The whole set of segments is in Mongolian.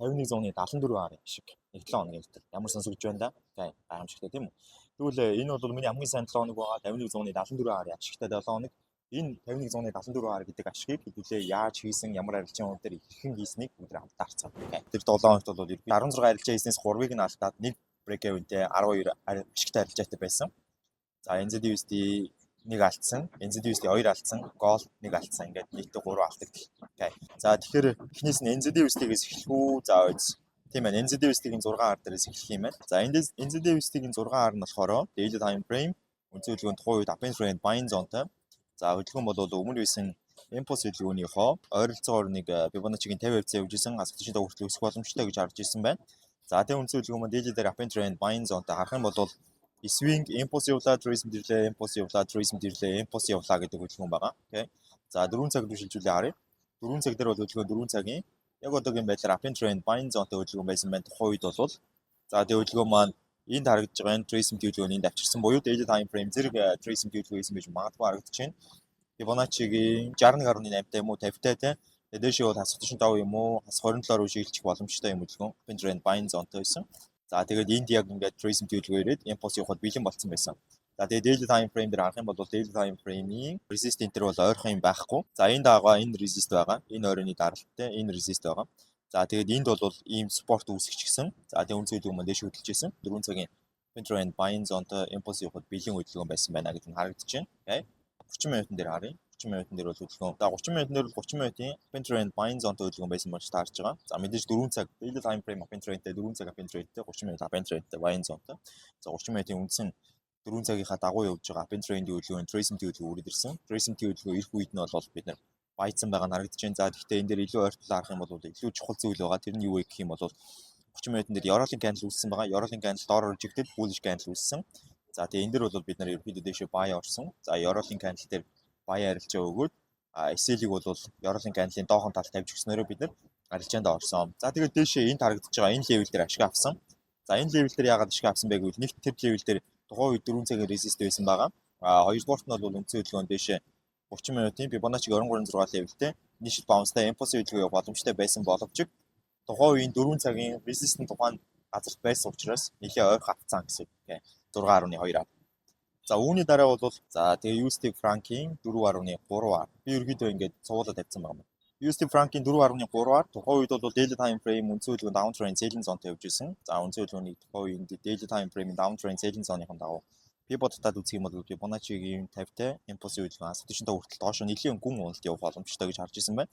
51.74 R ашиг. Нэг 7 хоногийн дотор. Ямар сонсогдож байна да? Okay, гайхамшигтай, тийм үү? Тэгвэл энэ бол миний хамгийн сайн 7 хоног байгаа. 51.74 R ашигтай 7 хоног. Энэ 51.74 R гэдэг ашигыг хэдүүлээ яаж хийсэн, ямар арилжаан дээр хэрхэн хийснийг бүгд хамтдаа харцгаая. Okay. Тэр 7 хоногт бол 16 арилжаа хийснээс 3-ыг нь алдаад, нэг break even-тэй, 12 ашигтай арилжаатай байсан. За, NZUSD нэг алдсан, NZUSD 2 алдсан, Gold нэг алдсан. Ингээд нийтдээ 3 алдагдал. Okay. За, тэгэхээр эхнээс нь NZUSD-гээс эхлэх үү? За, үз. Тийм байна. NZUSD-ийн 6 R дээрээс эхлэх юм байна. За, NZUSD-ийн 6 R нь болохоор daily time frame үндсэн хөдөлгөөн тухайн үед up trend buying zone-тай. За, хөдөлгөөн бол өмнө байсан импульс хөдөлгөөнийхөө ойролцоогоор нэг Fibonacci-гийн 50% явж исэн, асах түвшинд хүртэл өсөх боломжтой гэж харж исэн байна. За, тэгээ үндсэн хөдөлгөөн маань daily дээр up trend buying zone-тай. Харах юм бол swing impulse явлаа, retracement ирлээ, impulse явлаа, retracement ирлээ, impulse явлаа гэдэг хөдөлгөөн байгаа. Okay. За, 4 цаг руу шилжүүлээ харъя. 4 цаг дээр бол хөдөлгөөн 4 цагийн яг одоогийн байдлаар up trend buying zone-тай хөдөлгөөн байсан байна. Тухайн үед бол за, тэгээ хөдөлгөөн маань энд харагдаж байгаа энэ retracement хөдөлгөөн энд авчирсан буюу daily time frame зэрэг retracement хөдөлгөөн хийсэн байж магадгүй харагдаж байна. Fibonacci-гийн 61.8-тай юм уу, 50-тай те. Тэгээ дээшээ бол хасах 45 юм уу, хасах 27 руу шилжих боломжтой юм хөдөлгөөн. Up trend buying zone-тай байсан. За, тэгээд энд яг ингээд retracement хөдөлгөөн ирээд impulse явахад бэлэн болцсон байсан. За, тэгээд daily time frame дээр харах юм бол daily time frame-ийн resist энэ төр бол ойрхон юм байхгүй. За, энд байгаа энэ resist байгаа. Энэ оройны даралттай энэ resist байгаа. За, тэгээд энд бол ийм support үүсгэчихсэн. За, тэгээд үндсэн хөдөлгөөн маань дээш хөдөлж исэн. 4 цагийн trend buying zone-той impulse явахад бэлэн хөдөлгөөн байсан байна гэдэг нь харагдаж байна. Okay. 30 минутан дээр харъя. 30 минутан дээр бол хөдөлгөөн. За, 30 минутан дээр бол 30 минутын up trend buying zone-той хөдөлгөөн байсан болж таарж байгаа. За, мэдээж 4 цаг daily time frame up trend-тэй, 4 цаг up trend-тэй, 30 минут up trend-тэй buying zone-той. За, 30 минутын үндсэн 4 цагийнхаа дагуу явж байгаа up trend-ийн хөдөлгөөн retracement хөдөлгөөн үрээд ирсэн. Retracement хөдөлгөөн ирэх үед нь бол бид нар buy-цсан байгаа нь харагдаж байна. За, гэхдээ энэ дээр илүү ойртол харах юм бол илүү чухал зүйл байгаа. Тэр нь юу вэ гэх юм бол 30 минутан дээр ёроолын candle үүссэн байгаа. Ёроолын candle доороор жигдэд bullish candle үүссэн. За, тэгээ энэ дээр бол бид нар ерөнхийдөө дээшээ buy орсон. За, ёроолын candle дээр buy арилжаа өгөөд SL-ийг бол ёроолын candle-ын доохон талд тавьж өгснөөрөө бид нар арилжаанд орсон. За, тэгээд дээшээ энд харагдаж байгаа энэ level дээр ашиг авсан. За, энэ level дээр яагаад ашиг авсан бэ гэвэл нэгт тэр level дээр тухайн үед 4 цагийн resist байсан байгаа. А хоёрдугаарт нь бол үндсэн хөдөлгөөн дээшээ 30 минутын Fibonacci 23.6 level тэй initial bounce-тай impulse хөдөлгөөн явах боломжтой байсан боловч тухайн үеийн 4 цагийн resistance тухайн газарт байсан учраас нэлээ ойрхон авцсан гэсэн үг. 6.2 R. За, үүний дараа бол за, тэгээ USD франкийн 4.3 R. Би ерөөдөө ингээд цувуулаад тавьсан байгаа юм. USD франкийн 4.3 R тухайн үед бол daily time frame үндсэн хөдөлгөөн down trend selling zone-тай явж исэн. За, үндсэн хөдөлгөөнийг тухайн үеийн daily time frame-ийн down trend selling zone-ийн дагуу pivot-таад үзэх юм бол Fibonacci-гийн 50-тай impulse хөдөлгөөн асах түвшинтэй хүртэл доошо нэлийн гүн уналт явах боломжтой гэж харж исэн байна.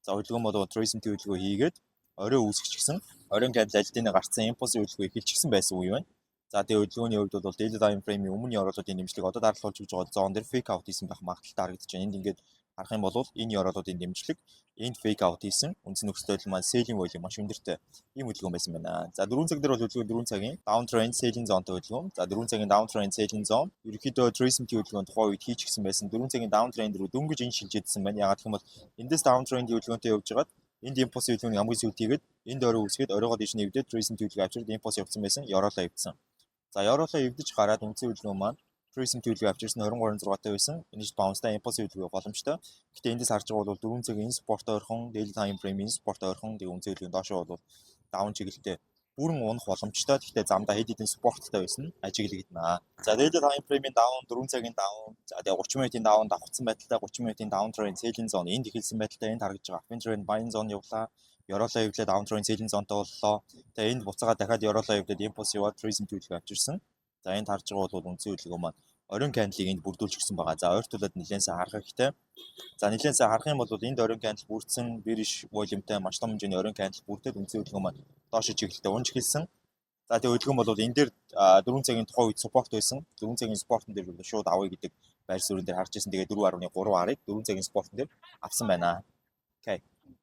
За, хөдөлгөөн бол retracement хөдөлгөөн хийгээд орой үүсгэчихсэн. Оройн candle аль хэдийнэ гарцсан, импульс хөдөлгөөн эхэлчихсэн байсан үе байна. За, тэгээ хөдөлгөөний хувьд бол daily time frame-ийн өмнө ёроолуудын дэмжлэг одоо дараалал болж байгаа zone дээр fake out хийсэн байх магадлалтай харагдаж байна. Энд ингээд харах юм бол энэ ёроолуудын дэмжлэг энд fake out хийсэн. Үндсэн нөхцөл байдал маань selling volume маш өндөртэй ийм хөдөлгөөн байсан байна. За, 4 цаг дээр бол хөдөлгөөн 4 цагийн down trend selling zone-той хөдөлгөөн. За, 4 цагийн down trend selling zone ерөнхийдөө retracement хөдөлгөөн тухайн үед хийчихсэн байсан. 4 цагийн down trend рүү дөнгөж энэ шилжээдсэн байна. Яагаад гэх юм бол эндээс down trend хөдөлгөөнтэй явж байгаад энд импульс хөдөлгөөний хамгийн сүүлд хийгээд, энд орой үүсгээд, оройгоо дээш нь эвдээд, retracement хөдөлгөөн авчирд импульс явуулсан байсан. Ёроолоо эвдсэн. За, ёроолоо эвдэж гараад үндсэн хөдөлгөөн маань retracement хөдөлгөөн авчирсан, 23.6 таа байсан. Энэ bounce-тай импульс хөдөлгөөн боломжтой. Гэхдээ эндээс харж байгаа бол 4 цагийн энэ support ойрхон, daily time frame-ийн support ойрхон, тэгээ үндсэн хөдөлгөөн доошоо бол down чиглэлтэй бүрэн унах боломжтой. Гэхдээ замдаа хэд хэдэн support-тай байсан нь ажиглагдана. За, daily time frame-ийн down, 4 цагийн down, за, тэгээ 30 минутын down давхцсан байдалтай 30 минутын down trend selling zone энд эхэлсэн байдалтай энд харагдаж байгаа. Up trend buying zone явлаа. Ёроолоо эвлээд down trend selling zone-той боллоо. Тэгээ энд буцаагаа дахиад ёроолоо эвлээд импульс яваад retracement хөдөлгөөн авчирсан. За, энд харж байгаа бол үндсэн хөдөлгөөн маань оройн candle-ыг энд бүрдүүлж өгсөн байгаа. За, ойртуулад нэлээд сайн харах хэрэгтэй. За, нэлээд сайн харах юм бол энд оройн candle бүрдсэн, bearish volume-тай маш том хэмжээний оройн candle бүрдээд үндсэн хөдөлгөөн маань доош чиглэлтэй унж эхэлсэн. За, тэгээ хөдөлгөөн бол энэ дээр 4 цагийн тухайн үед support байсан. 4 цагийн support-н дээр шууд авъя гэдэг байр суурин дээр харж ирсэн. Тэгээ 4.3 R-ыг 4 цагийн support-н дээр авсан байна. Okay.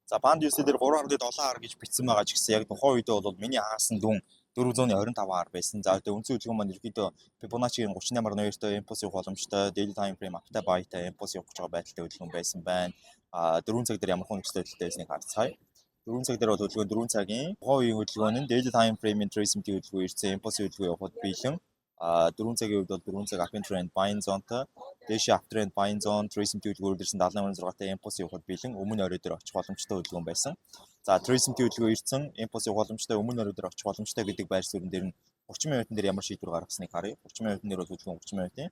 За, Pound USD дээр 3.7 R гэж бичсэн байгаа ч гэсэн яг тухайн үедээ бол миний хаасан дүн 425 R байсан. За, тэгээ үндсэн хөдөлгөөн маань ерөнхийдөө Fibonacci-гийн 38.2-той импульс явах боломжтой, daily time frame up-тай buy-тай импульс явах гэж байгаа байдалтай хөдөлгөөн байсан байна. А 4 цаг дээр ямар хүн нөхцөл байдалтай байсныг харцгаая. 4 цаг дээр бол хөдөлгөөн 4 цагийн тухайн үеийн хөдөлгөөн нь daily time frame-ийн retracement хөдөлгөөн ирсэн, импульс хөдөлгөөн явахад биелэн. А 4 цагийн хувьд бол 4 цаг up trend buying zone-той, дээшээ up trend buying zone retracement хөдөлгөөн ирсэн, 78.6-тай импульс явахад бэлэн, өмнө орой дээр очих боломжтой хөдөлгөөн байсан. За, retracement хөдөлгөөн ирсэн, импульс явах боломжтой, өмнө орой дээр очих боломжтой гэдэг байр суурин дээр нь 30 минутын дээр ямар шийдвэр гаргасныг харъя. 30 минутын дээр бол хөдөлгөөн 30 минутын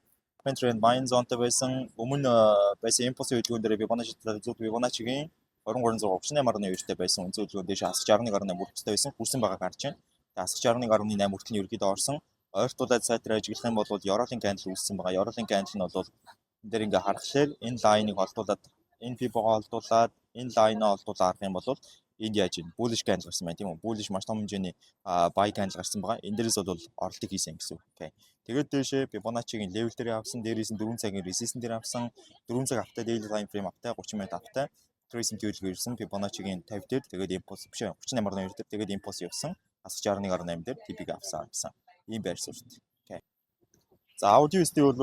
up trend buying zone-той байсан. Өмнө байсан импульсын хөдөлгөөн дээр Fibonacci зүг Fibonacci-гийн 23 38.2-тэй байсан үндсэн хөдөлгөөн дээш хасах 61.8 хүрэх байсан. Хүрсэн байгааг харж байна. Тэгээ хасах 61.8 хүртэл нь ерөөдөө орсон. Ойртуулаад сайтар ажиглах юм бол ёроолын candle үүссэн байгаа. Ёроолын candle нь бол энэ дээр ингээ харахаар энэ line-ыг олдуулаад, энэ Fibo-го олдуулаад, энэ line-аа олдуулаад харах юм бол энд яаж юм? Bullish candle гарсан байна, тийм үү? Bullish маш том хэмжээний buy candle гарсан байгаа. Энэ дээрээс бол оролтыг хийсэн гэсэн үг. Окей. Тэгээд дээшээ Fibonacci-гийн level дээр авсан, дээрээс нь 4 цагийн resistance дээр авсан, 4 цаг up-тай, daily time frame up-тай, 30 минут up-тай retracement хөдөлгөөн ирсэн, Fibonacci-гийн 50 дээр тэгээд импульс биш 38.2 дээр тэгээд импульс явсан. Хасах 61.8 дээр TP-г авсан гэсэн. Ийм байр суурьт. Окей. За, AUD USD бол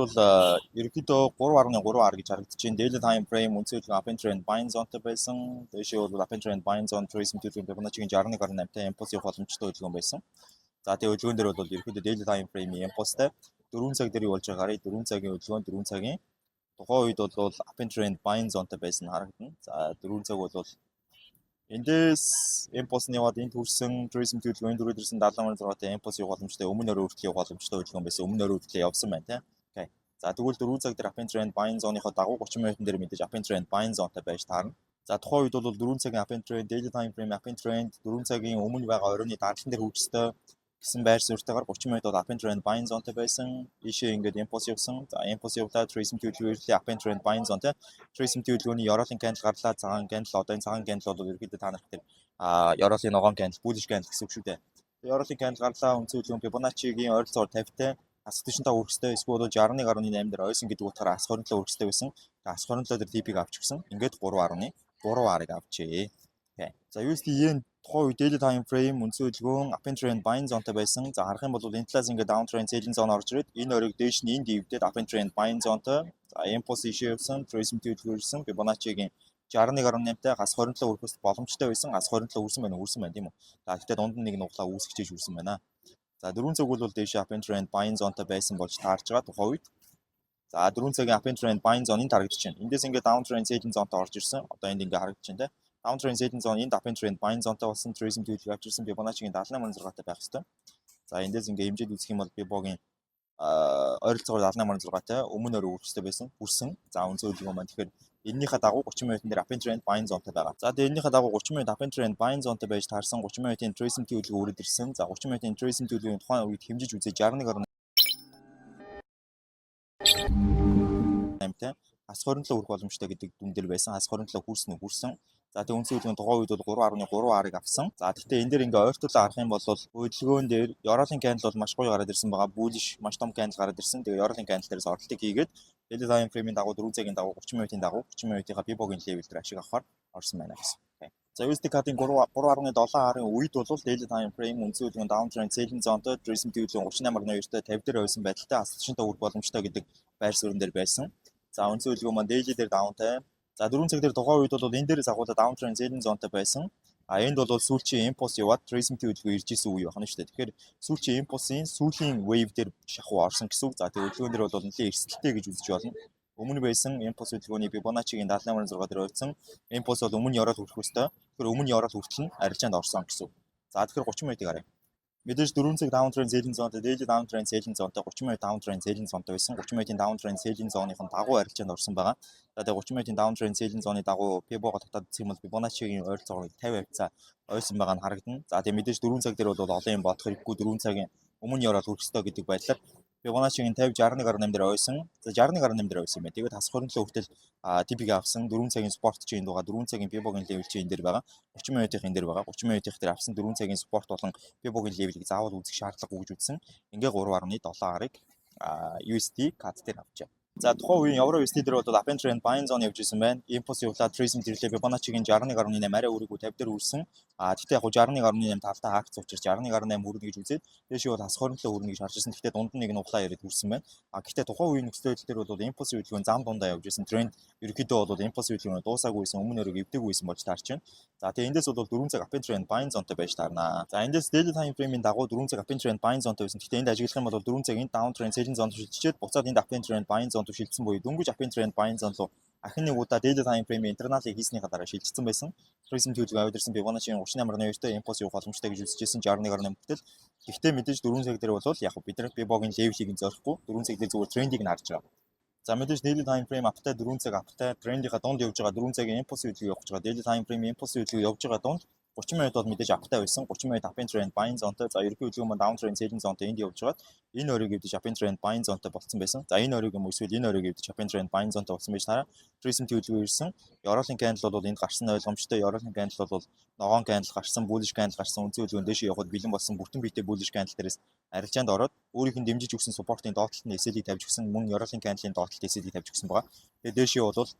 ерөнхийдөө 3.3 R гэж харагдаж байна. Daily time frame үндсэн хөдөлгөөн up trend buying zone-той байсан. Дээшээ бол up trend buying zone retracement хөдөлгөөн Fibonacci-гийн 61.8-тай импульс явах боломжтой хөдөлгөөн байсан. За, тэгээ хөдөлгөөн дээр бол ерөнхийдөө daily time frame-ийн импульстай 4 цаг дээр юу болж байгааг харъя. 4 цагийн хөдөлгөөн 4 цагийн тухайн үед бол up trend buying zone-той байсан харагдана. За, 4 цаг бол эндээс импульс нь яваад энд хүрсэн, retracement хөдөлгөөн энд хүрээд ирсэн, 70.6-тай импульс явах боломжтой, өмнө өрөө хүртэл явах боломжтой хөдөлгөөн байсан. Өмнө өрөө хүртэл явсан байна, тийм. Окей. За, тэгвэл 4 цаг дээр up trend buying zone-ийнхоо дагуу 30 минутын дээр мэдээж up trend buying zone-той байж таарна. За, тухайн үед бол 4 цагийн up trend, daily time frame up trend 4 цагийн өмнө байгаа оройн дарлан дээр хүрэх ёстой гэсэн байр суурьтайгаар 30 минут бол up trend buying zone-той байсан. Ийшээ ингээд импульс явсан. За, импульс явлаа, retracement хөдөлгөөн ирлээ, up trend buying zone, тийм. Retracement хөдөлгөөний ёроолын candle гарлаа, цагаан candle. Одоо энэ цагаан candle бол ерөнхийдөө та нарт тэр ёроолын ногоон candle, bullish candle гэсэн үг шүү дээ. Ёроолын candle гарлаа, үндсэн хөдөлгөөн Fibonacci-гийн ойролцоогоор 50-тай хасах 45 хүрэх ёстой. Эсвэл бол 61.8 дээр ойсон гэдэг утгаараа хасах 27 хүрэх ёстой байсан. Тэгээ хасах 27 дээр TP-г авчихсан. Ингээд 3.3 R-ыг авчээ. Окей. За, USD yen тухайн үед daily time frame үндсэн хөдөлгөөн up trend buying zone-той байсан. За, харах юм бол энэ талаас ингээд down trend selling zone орж ирээд энэ оройг дээш нь энд эвдээд up trend buying zone-той. За, impulse ийшээ явсан, retracement хөдөлгөөн ирсэн. Fibonacci-гийн 61.8-тай хасах 27 хүрэх боломжтой байсан. Хасах 27 хүрсэн байна, хүрсэн байна, тийм үү? За, гэхдээ дунд нь нэг нуглаа үүсгэж хүрсэн байна. За, 4 цаг бол дээшээ up trend buying zone-той байсан болж таарж байгаа тухайн үед. За, 4 цагийн up trend buying zone энд харагдаж байна. Эндээс ингээд down trend selling zone-той орж ирсэн. Одоо энд ингээд харагдаж байна, те. Down trend selling zone энд up trend buying zone-той болсон, retracement хөдөлгөөн авчирсан, Fibonacci-гийн 78.6-тай байх хэвээр. За, эндээс ингээд хэмжээд үзэх юм бол Fibo-гийн ойролцоогоор 78.6-тай өмнө өрөө хүрэх ёстой байсан. Хүрсэн. За, үндсэн хөдөлгөөн маань тэгэхээр энэнийхээ дагуу 30 минутын дээр up trend buying zone-той байгаа. За, тэгээ энэнийхээ дагуу 30 минут up trend buying zone-той байж таарсан, 30 минутын retracement хөдөлгөөн үрээд ирсэн. За, 30 минутын retracement хөдөлгөөний тухайн үед хэмжиж үзээ 61.8-тай хасах 27 хүрэх боломжтой гэдэг дүн дээр байсан. Хасах 27 хүрсэн үү? Хүрсэн. За, тэгээ үндсэн хөдөлгөөн тухайн үед бол 3.3 R-ыг авсан. За, гэхдээ энэ дээр ингээ ойртуулаа харах юм бол хөдөлгөөн дээр ёроолын candle бол маш гоё гараад ирсэн байгаа. Bullish маш том candle гараад ирсэн. Тэгээ ёроолын candle дээрээс оролтыг хийгээд daily time frame-ийн дагуу 4 цагийн дагуу 30 минутын дагуу 30 минутынхаа Fibo-гийн level дээр ашиг авахар орсон байна гэсэн. За, USD CAD-ын 3.7 R-ын үед бол daily time frame үндсэн хөдөлгөөн down trend selling zone-той, retracement хөдөлгөөн 38.2-тай 50 дээр байсан байдалтай хасах 45 хүрэх боломжтой гэдэг байр суурин дээр байсан. За, үндсэн хөдөлгөөн маань daily дээр down-тай. За, 4 цаг дээр тухайн үед бол энэ дээрээс агуулаад down trend selling zone-той байсан. А энд бол сүүлчийн импульс яваад retracement хөдөлгөөн ирж исэн үе байна шүү дээ. Тэгэхээр сүүлчийн импульсын сүүлийн wave дээр шахуу орсон гэсэн үг. За, тэгээ хөдөлгөөн дээр бол нэлээд эрсдэлтэй гэж үзэж байна. Өмнө байсан импульс хөдөлгөөний Fibonacci-гийн 78.6 дээр ойцсон. Импульс бол өмнө ёроол хүрэх ёстой. Тэгэхээр өмнө ёроол хүртэл нь арилжаанд орсон гэсэн үг. За, тэгэхээр 30 минутыг харъя. Мэдээж 4 цаг down trend selling zone-той, daily down trend selling zone-той, 30 минут down trend selling zone-той байсан. 30 минутын down trend selling zone-ийн дагуу арилжаанд орсон байгаа. За, тэгээ 30 минутын down trend selling zone-ы дагуу Fibo-го татаад үзэх юм бол Fibonacci-гийн ойролцоогоор 50 хавьцаа ойсон байгаа нь харагдана. За, тэгээ мэдээж 4 цаг дээр бол олон юм бодох хэрэггүй, 4 цагийн өмнө ёроол хүрэх ёстой гэдэг байдлаар Fibonacci-гийн 50 61.8 дээр ойсон. За, 61.8 дээр ойсон юм байна. Тэгээд хасах 27 хүртэл TP-г авсан. 4 цагийн support чи энд байгаа. 4 цагийн Fibo-гийн level чи энэ дээр байгаа. 30 минутын энэ дээр байгаа. 30 минутын дээр авсан 4 цагийн support болон Fibo-гийн level-ийг заавал үзэх шаардлагагүй гэж үзсэн. Ингээ 3.7 R-ыг USD CAD дээр авчаа. За, тухайн үеийн евро USD дээр бол up trend buying zone явж исэн байна. Импульс явлаа, retracement ирлээ. Fibonacci-гийн 61.8 арай өрөөгүй 50 дээр үрсэн. А тэгтээ яг 61.8 талдаа хаагдсан учраас 61.8 хүрнэ гэж үзээд дээшээ бол хас 27 хүрнэ гэж харж ирсэн. Тэгтээ дунд нь нэг нуглаа яриад хүрсэн байна. А гэхдээ тухайн үеийн нөхцөл байдал дээр бол импульс хөдөлгөөн зам дундаа явж исэн. Тренд ерөнхийдөө бол импульс хөдөлгөөн дуусаагүй байсан, өмнө өрөөг эвдээгүй байсан болж таарч байна. За, тэгээ эндээс бол 4 цаг up trend buying zone-той байж таарна. За, эндээс daily time frame-ийн дагуу 4 цаг up trend buying zone-той байсан. Гэхдээ энд ажиглах юм бол 4 цаг энд down trend selling zone шилжижээд, буцаад энд up trend buying zone шилжсэн буюу дөнгөж up trend buying zone руу ахин нэг удаа daily time frame internal-ыг хийснийхаа дараа шилжчихсэн байсан. Retracement төлөв аваад ирсэн. Fibonacci 38.2-той импульс явах боломжтой гэж үзчихсэн, 61.8 хүртэл. Гэхдээ мэдээж 4 цаг дээр бол яг бид нар Fibo-гийн level-ийг нь зорихгүй, 4 цаг дээр зүгээр трендийг нь харж байгаа. За, мэдээж daily time frame up-тай, 4 цаг up-тай, трендийнхаа дунд явж байгаа, 4 цагийн импульс хөдөлгөөн явж байгаа. Daily time frame импульс хөдөлгөөн явж байгаа дунд 30 минут бол мэдээж up-тай байсан. 30 минут up trend buying zone-той. За, ерөнхий хөдөлгөөн маань down trend selling zone-той энд явж байгаад энэ оройг эвдэж up trend buying zone-той болцсон байсан. За, энэ оройг юм эсвэл энэ оройг эвдэж up trend buying zone-той болсон байж тараа. Retracement хөдөлгөөн ирсэн. Ёроолын candle бол энд гарсан, ойлгомжтой. Ёроолын candle бол ногоон candle гарсан, bullish candle гарсан. Үндсэн хөдөлгөөн дээшээ явахад бэлэн болсон бүтэн биетэй bullish candle дээрээс арилжаанд ороод өөрийнх нь дэмжиж өгсөн support-ын доод талд нь SL-ийг тавьж өгсөн, мөн ёроолын candle-ын доод талд SL-ийг тавьж өгсөн байгаа. Тэгээ дээшээ бол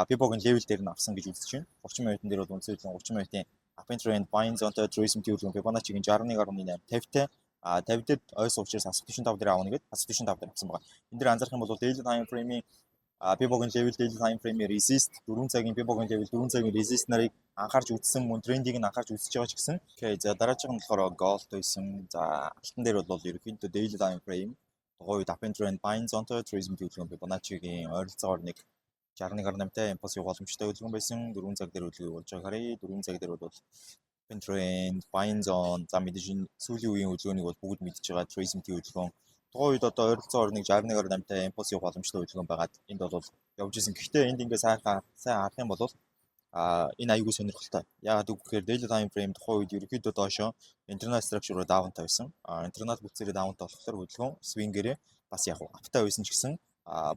Fibo-гийн level дээр нь авсан гэж үзэж байна. 30 минутын дээр бол үндсэн хөдөлгөөн 30 минутын up trend buying zone-той retracement хөдөлгөөн Fibonacci-гийн 61.8 50-тай, а 50 дээр ойс учраас хасах 45 дээр авна гэдээ хасах 45 дээр авсан байгаа. Энэ дээр анзаарах юм бол daily time frame-ийн Fibo-гийн level, daily time frame-ийн resist, 4 цагийн Fibo-гийн level, 4 цагийн resist нарыг анхаарч үзсэн, мөн трендийг нь анхаарч үзэж байгаа ч гэсэн. Okay, за, дараачих нь болохоор gold байсан. За, алтан дээр бол ерөнхийдөө daily time frame тухайн үед up trend buying zone-той retracement хөдөлгөөн Fibonacci-гийн ойролцоогоор нэг 61.8-тай импульс явах боломжтой хөдөлгөөн байсан. 4 цаг дээр хөдөлгөөг болж байгааг харъя. 4 цаг дээр бол trend buying zone, за, мэдээж энэ сүүлийн үеийн хөдөлгөөнийг бол бүгд мэдж байгаа retracement хөдөлгөөн тухайн үед одоо ойролцоогоор нэг 61.8-тай импульс явах боломжтой хөдөлгөөн байгаад энд бол явж исэн. Гэхдээ энд ингээ сайхан сайн харах юм бол энэ аюулгүй сонирхолтой. Яагаад гэвэл daily time frame тухайн үед ерөнхийдөө доошоо internal structure руу down-тай байсан. Internal бүтцээрээ down-тай болохоор хөдөлгөөн swing-ээрээ бас яг up-тай байсан ч гэсэн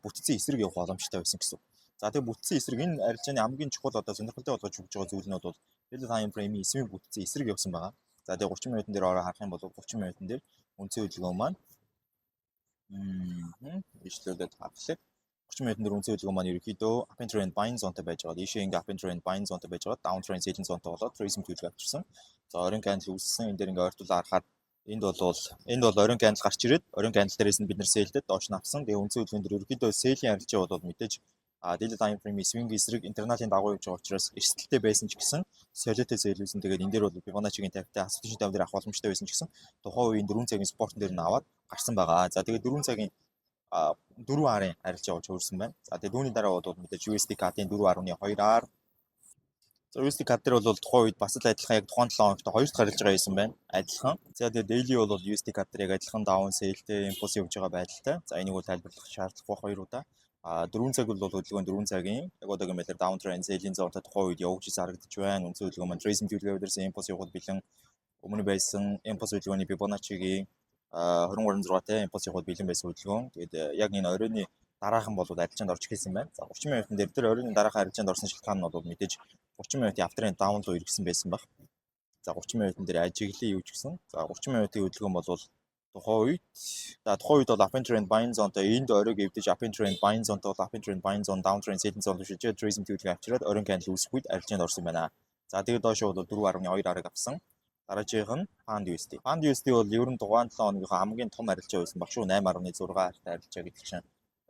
бүтцийн эсрэг явах боломжтой байсан гэсэн. За, тэгээ бүтцийн эсрэг энэ арилжааны хамгийн чухал одоо сонирхолтой болгож өгч байгаа зүйл нь бол daily time frame-ийн swing бүтцийн эсрэг явсан байгаа. За, тэгээ 30 минутын дээр ороо харах юм бол 30 минутын дээр үндсэн хөдөлгөөн маань ишлүүлээд харлаа. 30 минутын дээр үндсэн хөдөлгөөн маань ерөнхийдөө up trend buying zone-той байж байгаа. Ийшээ ингээ up trend buying zone-той байж байгаа. Down trend selling zone-той болоод retracement хөдөлгөөн авчирсан. За, оройн candle үүссэн. Энэ дээр ингээ ойртуулаа харахаар энд бол оройн candle гарч ирээд, оройн candle дээрээс нь бид нар sell-дээд доош нь авсан. Тэгээ үндсэн хөдөлгөөн дээр ерөнхийдөө sell-ийн арилжаа бол мэдээж daily time frame swing эсрэг internal-ын дагуу явж байгаа учраас эрсдэлтэй байсан ч гэсэн солиотой sell-үүлсэн. Тэгээд энэ дээр бол Fibonacci-гийн 50-тай хасах 45 дээр авах боломжтой байсан ч гэсэн тухайн үеийн 4 цагийн support-н дээр нь аваад гарсан байгаа. За, тэгээд 4 цагийн 4 R-ын арилжаа болж хөрсөн байна. За, тэгээд үүний дараа бол мэдээж USD CAD-ын 4.2 R. За, USD CAD дээр бол тухайн үед бас л адилхан яг тухайн 7 хоногт хоёр дахь арилж байгаа байсан байна. Адилхан. За, тэгээд daily бол USD CAD дээр яг адилхан down sell-тэй импульс явж байгаа байдалтай. За, энийг бол тайлбарлах шаардлагагүй хоёр удаа. А 4 цаг бол хөдөлгөөн 4 цагийн яг одоогийн байдлаар down trend selling zone-той тухайн үед явж харагдаж байна. Үндсэн хөдөлгөөн маань retracement хөдөлгөөн дээрсэн импульс явахад бэлэн, өмнө байсан импульс хөдөлгөөний Fibonacci-гийн 23.6-тай импульс явахад бэлэн байсан хөдөлгөөн. Тэгээд яг энэ оройны дараахан бол арилжаанд орж ирсэн байна. За, 30 минутын дээр тэр оройн дараахан арилжаанд орсон шалтгаан нь бол мэдээж 30 минутын uptrend down руу эргэсэн байсан баг. За, 30 минутын дээр ажиглая юу ч гэсэн. За, 30 минутын хөдөлгөөн бол тухайн үед, за, тухайн үед бол up trend buying zone-той энд оройг эвдэж up trend buying zone-той бол up trend buying zone, down trend selling zone шилжээд retracement хөдөлгөөн авчираад оройн candle үүсэх үед арилжаанд орсон байна. За, тэгээд доош бол 4.2 R-ыг авсан. Дараагийнх нь Pound USD. Pound USD бол ер нь тухайн 7 хоногийнхоо хамгийн том арилжаа байсан баг шүү. 8.6 R-тай арилжаа гэдэг чинь.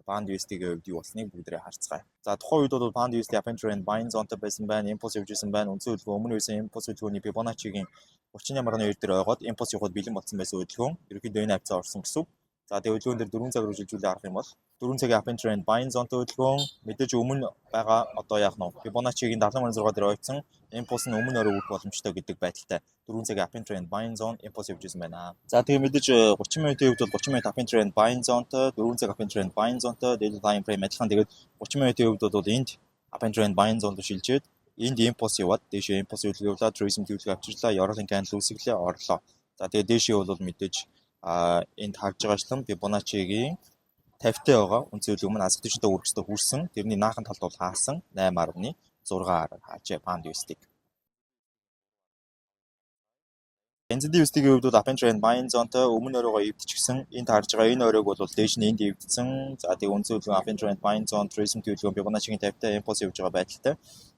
Pound USD-ийн хувьд юу болсныг бүгдээрээ харцгаая. За, тухайн үед бол Pound USD up trend buying zone-той байсан байна. Импульс явж исэн байна. Үндсэн хөдөлгөөн өмнө байсан импульс хөдөлгөөний Fibonacci-гийн 38.2 дээр ойгоод импульс явахад бэлэн болсон байсан хөдөлгөөн. Ерөнхийдөө энэ хавцаа орсон гэсэн үг. За, тэгээ хөдөлгөөн дээр 4 цаг руу шилжүүлээ харах юм бол 4 цагийн up trend buying zone-той хөдөлгөөн мэдээж өмнө байгаа одоо яах нь Fibonacci-гийн 70.6 дээр ойцсон импульс нь өмнө орой үрэх боломжтой гэдэг байдалтай 4 цагийн up trend buying zone импульс явж исэн байна. За, тэгээ мэдээж 30 минутын хувьд бол 30 минут up trend buying zone-той, 4 цаг up trend buying zone-той, daily time frame адилхан. Тэгээд 30 минутын хувьд бол энд up trend buying zone руу шилжээд энд импульс яваад дээшээ импульс хөдөлгөөн явуулаад retracement хөдөлгөөн авчирлаа, ёроолын candle үүсгэлээ, орлоо. За, тэгээ дээшээ бол мэдээж энд харж байгаачлан Fibonacci-гийн 50-тай байгаа үндсэн хөдөлгөөн маань хасах 40-тай хүрэх ёстой хүрсэн. Тэрний наахан талд бол хаасан, 8.6 R хаажээ Pound USD-г. NZD USD-ийн хувьд бол up trend buying zone-той өмнө оройгоо эвдчихсэн. Энд харж байгаа энэ оройг бол дээш нь энд эвдсэн. За, тэгээ үндсэн хөдөлгөөн up trend buying zone, retracement хөдөлгөөн Fibonacci-гийн 50-тай импульс явж байгаа байдалтай.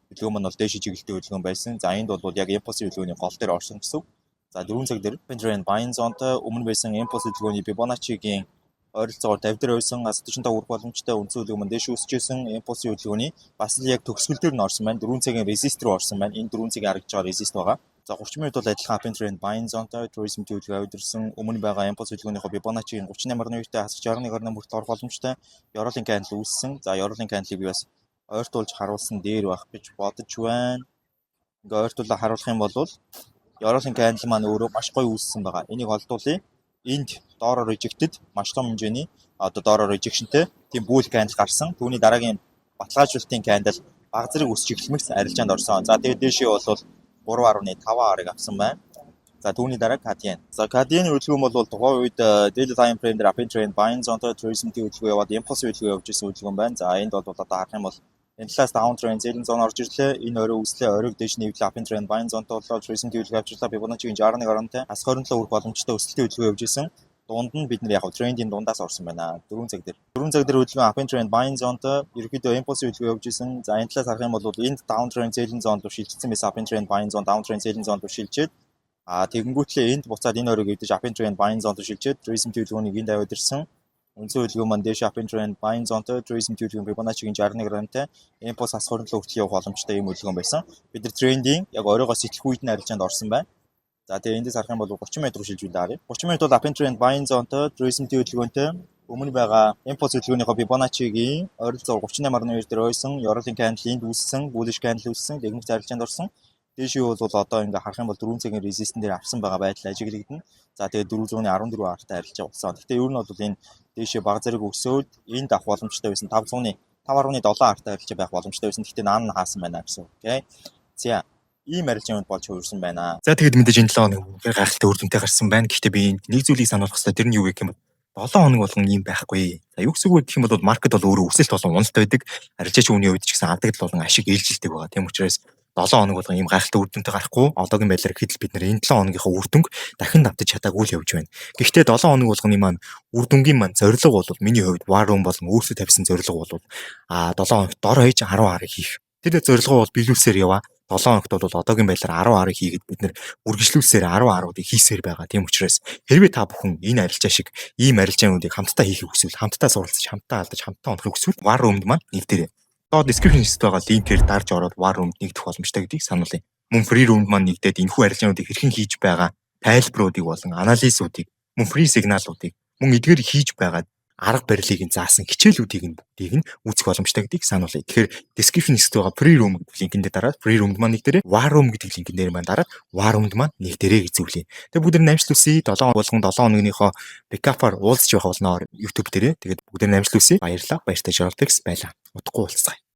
Хөдөлгөөн маань бол дээш чиглэлтэй хөдөлгөөн байсан. За, энд бол яг импульс хөдөлгөөний гол дээр орсон гэсэн үг. За, 4 цаг дээр trend buying zone-той, өмнө байсан импульс хөдөлгөөний Fibonacci-гийн ойролцоогоор 50 дээр байсан, хасах 45 хүрэх боломжтой. Үндсэн хөдөлгөөн маань дээш өсөж исэн. Импульсын хөдөлгөөний бас л яг төгсгөл дээр нь орсон байна. 4 цагийн resist руу орсон байна. Энэ 4 цагийн харагдж байгаа resist байгаа. За, 30 минут бол адилхан up trend buying zone-той, retracement хөдөлгөөн авирсан. Өмнө байгаа импульс хөдөлгөөнийхөө Fibonacci-гийн 38.2-тай, хасах 61.8 хүртэл орох боломжтой. Ёроолын candle үүссэн. За, ёроолын candle-ыг би бас ойртуулж харуулсан дээр байх гэж бодож байна. Ингээ ойртуулаа харуулах юм бол ёроолын candle маань өөрөө маш гоё үүссэн байгаа. Энийг олдуулъя. Энд доороор rejected, маш том хэмжээний одоо доороор rejection-тэй тийм bull candle гарсан. Түүний дараагийн баталгаажуулалтын candle баг зэрэг өсч эхлэмэгц арилжаанд орсон. За, тэгээд дээшээ бол 3.5 R-ыг авсан байна. За, түүний дараа CAD yen. За, CAD yen-ий хөдөлгөөн бол тухайн үед daily time frame дээр up trend buying zone-той retracement хөдөлгөөн яваад, impulse хөдөлгөөн явж исэн хөдөлгөөн байна. За, энд бол одоо харах юм бол энэ талаас down trend selling zone орж ирлээ. Энэ орой үүслээ, оройг дээш нэвлээ, up trend buying zone-той боллоо, retracement хөдөлгөөн авчирлаа. Fibonacci-гийн 61 оронтой, хасах 27 хүрэх боломжтой өсөлтийн хөдөлгөөн явж исэн. Дунд нь бид нар яг трендийн дундаас орсон байна. 4 цаг дээр. 4 цаг дээр хөдөлгөөн up trend buying zone-той, ерөнхийдөө impulse хөдөлгөөн явж исэн. За, энэ талаас харах юм бол энд down trend selling zone руу шилжчихсэн байсан. Up trend buying zone, down trend selling zone руу шилжээд, тэгэнгүүтлээ энд буцаад энэ оройг эвдэж, up trend buying zone руу шилжээд, retracement хөдөлгөөнийг энд аваад ирсэн. Үндсэн хөдөлгөөн маань дээш up trend buying zone-той, retracement хөдөлгөөн Fibonacci-гийн 61 рамтай, импульс хасах 27 хүртэл явах боломжтой ийм хөдөлгөөн байсан. Бид нар трендийн яг оройгоо сэтлэх үед нь арилжаанд орсон байна. За, тэгээ эндээс харах юм бол 30 минут руу шилжүүлээ харъя. 30 минут бол up trend buying zone-той, retracement хөдөлгөөнтэй, өмнө байгаа импульс хөдөлгөөнийхөө Fibonacci-гийн ойролцоогоор 38.2 дээр ойсон, ёроолын candle энд үүссэн, bullish candle үүссэн, дэгмэх арилжаанд орсон. Дээшээ бол одоо ингээ харах юм бол 4 цагийн resistance дээр авсан байгаа байдал ажиглагдана. За, тэгээд 414 R-тай арилжаа болсон. Гэхдээ ер нь бол энэ дээшээ баг зэрэг өсөөд энд авах боломжтой байсан, 500-ны 5.7 R-тай арилжаа байх боломжтой байсан. Гэхдээ наан нь хаасан байна гэсэн. Okay. За, ийм арилжаанд болж хувирсан байна. За, тэгээд мэдээж энэ 7 хоног үнэхээр гайхалтай үр дүнтэй гарсан байна. Гэхдээ би нэг зүйлийг сануулах хэрэгтэй. Тэр нь юу гэх юм бол 7 хоног болгон ийм байхгүй. За, юу гэсэн үг вэ гэх юм бол market бол өөрөө өсөлт болон уналт байдаг. Арилжаач хүний хувьд ч гэсэн алдагдал болон ашиг ээлжилдэг байгаа. Тийм учраас 7 хоног болгон ийм гайхалтай үр дүнтэй гарахгүй. Одоогийн байдлаар гэхэд л бид нар энэ 7 хоногийнхоо үр дүнг дахин давтаж чадаагүй л явж байна. Гэхдээ 7 хоног болгоны маань үр дүнгийн маань зорилго бол, миний хувьд war room болон өөрсдөө тавьсан зорилго бол 7 хоногт дор хаяж 10 R-ыг хийх. Тэр зорилгоо бол биелүүлсээр яваа. 7 хоногт бол одоогийн байдлаар 10 R-ыг хийгээд бид нар үргэлжлүүлсээр 10 R-уудыг хийсээр байгаа. Тийм учраас хэрвээ та бүхэн энэ арилжаа шиг ийм арилжаануудыг хамтдаа хийхийг хүсвэл, хамтдаа суралцаж, хамтдаа алдаж, хамтдаа унахыг хүсвэл war room-д маань нэгдээрэй. Доод description хэсэгт байгаа линкээр дарж ороод war room-д нэгдэх боломжтой гэдгийг сануулъя. Мөн free room-д маань нэгдээд энэхүү арилжаануудыг хэрхэн хийж байгаа тайлбаруудыг болон анализуудыг, мөн free сигналуудыг, мөн эдгээр хийж байгаа арга барилыг нь заасан хичээлүүдийг нь бүгдийг нь үзэх боломжтой гэдгийг сануулъя. Тэгэхээр description хэсэгт байгаа free room гэдэг линкэн дээр дараад free room-д маань нэгдээрэй. War room гэдэг линкэн дээр маань дараад war room-д маань нэгдээрэй гэж зөвлөе. Тэгээ бүгд нь амжилт хүсье. 7 болгон 7 хоногныхоо recap-аар уулзч явах болно YouTube дээрээ. Тэгээд бүгд нь амжилт хүсье. Баярлалаа. Баяртай Jortex байлаа. Удахгүй уулзцгаая.